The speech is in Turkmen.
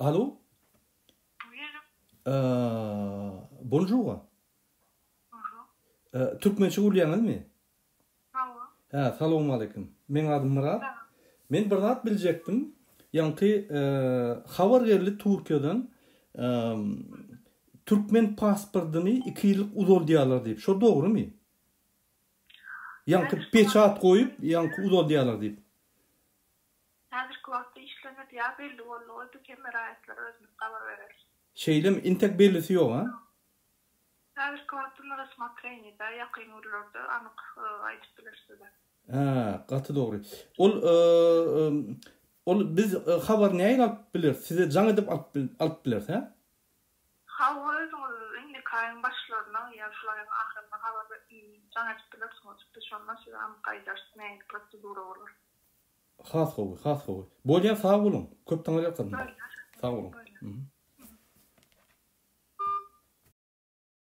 Alo. Bonjour. Bonjour. Türkmençe gürleýäňizmi? Hawa. Hä, salowmaleýkim. Meň adym Myrat. Men bir zat biljekdim. Ýaňky habar geldi Türkiýeden türkmen pasportyny iki ýyllyk uzaldýarlar diýip. Şo dogrymy? Ýaňky peçat goýup, ýaňky uzaldýarlar diýip. Häzirki wagtda işlenilýär, belli boldugy biz hemme raýatlara özümiz habar bereris. Şeýlemi? Intek bellisi ýok a? Häzirki wagtda na rassmotreniýada, ýakyn günlerde anyk aýdyp bileris size. Hä, gaty dogry. Ol ol biz habary nähili alyp bileris? Size jaň edip alyp alyp bileris, hä? Hawa, özüňiz indiki aýyň başlaryna ýa şul aýyň ahyryna habar jaň edip bilersiňiz. Biz şonda size anyk aýdarys nähili prosedura bolar. Has gowy, has gowy. Bolýa sag boluň. Köp taňryýalkasyn. Bolýar. Sag boluň. Bolýar.